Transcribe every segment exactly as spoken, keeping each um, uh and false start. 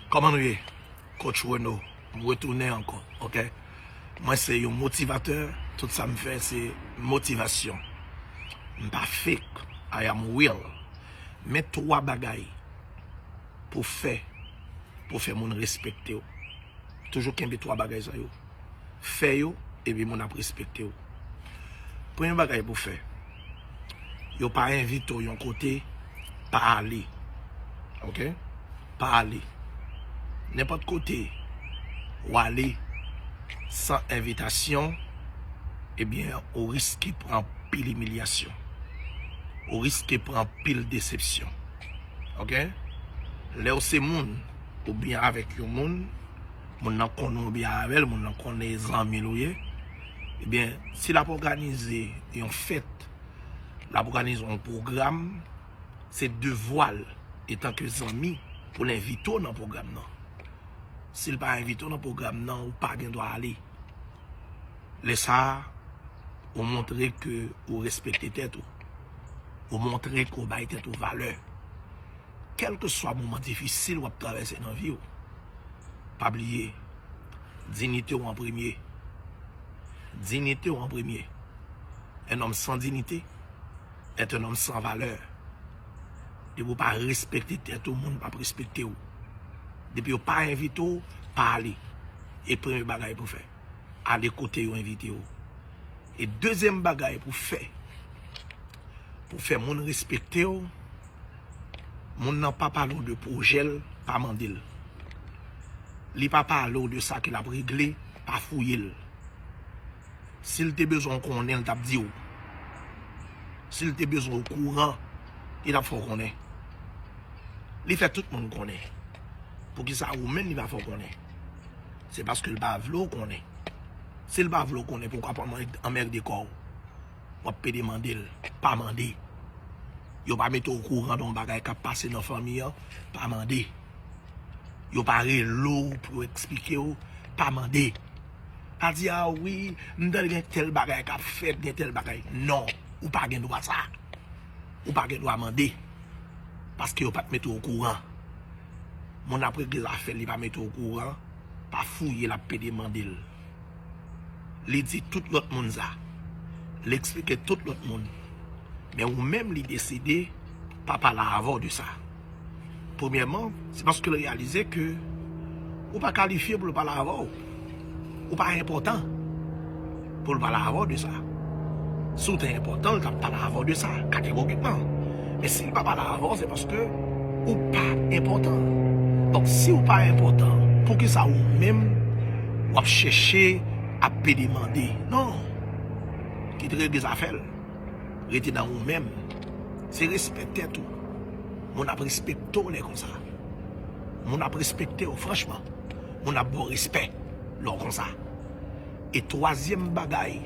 Kòman nou ye? Coach Renaud, m retounen ankò, ok? Mwen se yon motivatè, tout sa m fè se motivasyon. M pa fake, I am real. Men twa bagay pou fè, pou fè moun respekte w. Toujou kenbe twa bagay sa yo. Fè yo, epi moun ap respekte w. Premye bagay pou fè, yo pa envite w yon kote, pa ale. Ok? Pa ale. Nenpòt kote w ale san envitasyon, ebyen, ou riske pran anpil imilyasyon. Ou riske pran anpil desepsyon. Ok? Lè w se moun, ou byen avèk yon moun, moun nan konnen w byen avè l, moun nan konnen zanmi l ou ye, ebyen, si l ap òganize yon fèt, l ap òganize yon pwogram, se devwa l, etanke zanmi, pou l envite w nan pwogram nan. Si l pa envite w nan pwogram nan, ou pa gen dwa ale. Lè sa a, ou montre ke ou respekte tèt ou. Ou montre ke ou bay tèt ou valè. Kèlkeswa moman difisil w ap travèse nan vi w, pa bliye, diyite w an premye. Diyite w an premye. Un homme sans dignité est un homme sans valeur. Depi w pa respekte tèt ou, moun p ap respekte w. Depi yo pa envite w, pa ale. E premye bagay pou fè, ale kote yo envite w. E dezyèm bagay pou fè, pou fè moun respekte w, moun nan pa pale w de pwojè l, pa mande l. Li pa pale w de sa ke l ap regle, pa fouye l. Si l te bezwen w konnen, l t ap di w. Si l te bezwen w okouran, li t ap fè w konnen. Li fè tout moun konnen. Poukisa ou menm li pa fè w konnen? Se paske l pa vle w konnen. Si l pa vle w konnen, poukwa pa anmède kò w? W ap pede mande l, pa mande. Yo pa mete w okouran de yon bagay k ap pase nan fanmi an, pa mande. Yo pa rele w pou yo eksplike w, pa mande. Pa di, a wi, m tande gen tèl bagay k ap fèt, gen tèl bagay. Non, ou pa gen dwa sa. Ou pa gen dwa mande. Paske yo pa t mete w okouran. Moun ap regle zafè l, li pa mete w okouran, pa fouye l, ap pede mande l. Li di tout lòt moun sa. Li eksplike tout lòt moun. Men ou menm, li deside pa pale avè w de sa. Premyèman, se paske l reyalize ke ou pa kalifye pou l pale avè w. Ou pa enpòtan pou l pale avè w de sa. Si w te enpòtan, l t ap pale avè w de sa, kategorikman. Men si l pa pale avè w, se paske ou pa enpòtan. Donk, si w pa enpòtan, poukisa ou menm w ap chèche ap pede mande? Non. Kite regle zafè l. Rete nan ou menm. Se respè tèt ou. Moun ap respekte w lè konsa. Moun ap respekte w, franchman. Moun ap ba w respè lè w konsa. E twazyèm bagay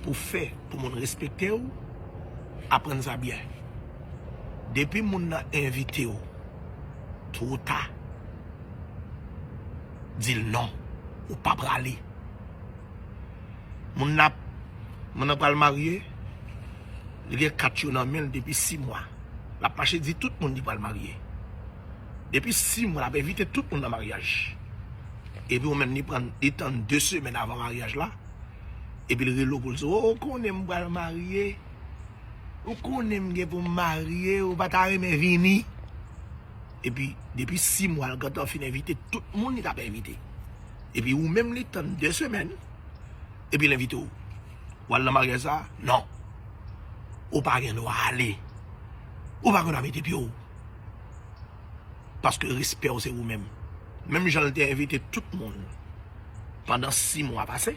pou fè pou moun respekte w, aprann sa byen. Depi moun nan envite w, two ta, di l non, ou pa prale. Moun nan, moun nan pral marye, li gen kat yo nan men l depi sis mwa. L ap mache di tout moun li pral marye. Depi sis mwa, l ap envite tout moun nan maryaj. Epi ou menm, li pran, li tann de semèn avan maryaj la, epi l rele w pou l di, o, ou konnen m pral marye, ou konnen m gen pou m marye, ou pa ta renmen vini? Epi, depi sis mwa, l gentan fin envite tout moun li t ap envite. Epi ou menm, li tann de semèn, epi l envite w. W al nan maryaj sa? Non. Ou pa gen dwa ale. Ou pa gen dwa mete pye w. Paske respè w se ou menm. Menm jan l te envite tout moun pandan sis mwa pase,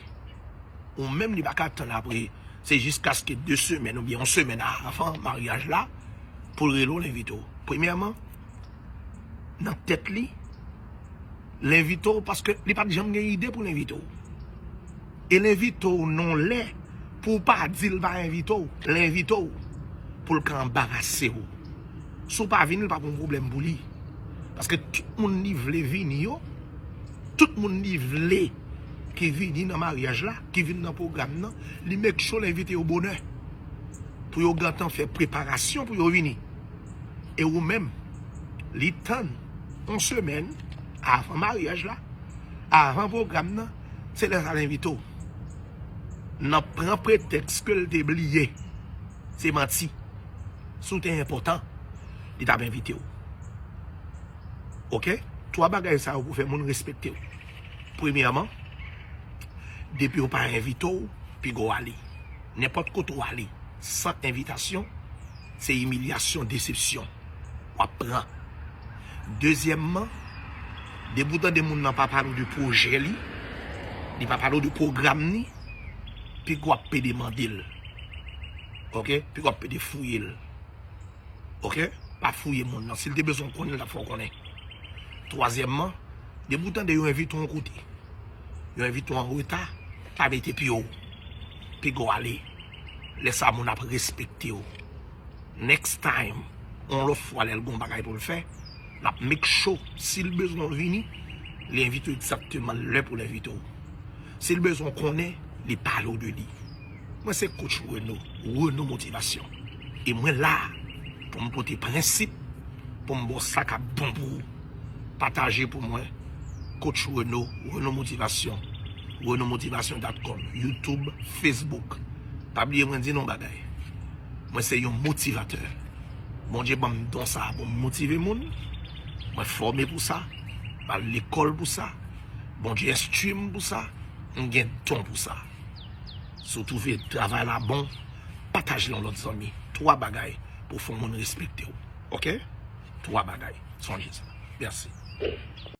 ou menm li pa ka tann apre, se jiskaske de semèn oubyen yon semèn avan maryaj la pou l rele w, l envite w. Premyèman, nan tèt li, l envite w paske li pa t janm gen ide pou l envite w. E l envite w nan yon lè pou w pa di l pa envite w. L envite w pou l ka anbarase w. Si w pa vini, l p ap yon pwoblèm pou li. Paske tout moun li vle vini yo, tout moun li vle ki vini nan maryaj la, ki vin nan pwogram nan, li make sure l envite yo bonè. Pou yo gentan fè preparasyon pou yo vini. E ou menm, li tann yon semèn avan maryaj la, avan pwogram nan, se lè sa l envite w. Nan pran pretèks ke l te bliye. Se manti. Si w te enpòtan, li t ap envite w. Oke? Twa bagay sa yo pou fè moun respekte w. Premyèman, depi yo pa envite w, piga w ale. Nenpòt kote w ale, san envitasyon, se imilyasyon, desepsyon w ap pran. Dezyèmman, depi w tande moun nan pa pale w de pwojè li, li pa pale w de pwogram li, piga w ap pede mande l. Oke? Piga w ap pede fouye l. Oke? Pa fouye moun nan. Si l te bezwen w konnen, l t ap fè w konnen. Twazyèmman, depi w tande yo envite w yon kote, yo envite w an reta, pa mete pye w. Piga w ale. Lè sa a, moun ap respekte w. Next time, yon lòt fwa, lè l gen yon bagay pou l fè, l ap make sure, si l bezwen w vini, li envite w egzakteman lè pou l envite w. Si l bezwen w konnen, li pale w de li. Mwen se coach Reno, Reno Motivasyon. E mwen la pou m pote prensip, pou m ba w sa k ap bon pou ou. Pataje pou mwen, coach Reno, Reno Motivasyon, reno motivasyon dot com, YouTube, Facebook. Pa bliye mwen di nou yon bagay. Mwen se yon motivatè. Bondye ban m don sa a pou m motive moun. Mwen fòme pou sa. M al lekòl pou sa. Bondye enstwi m pou sa. M gen don pou sa. Si w twouve travay la bon, pataje l yon lòt zanmi. Twa bagay pou fè yon moun respekte w. Oke? Twa bagay. Sonje sa. Mèsi.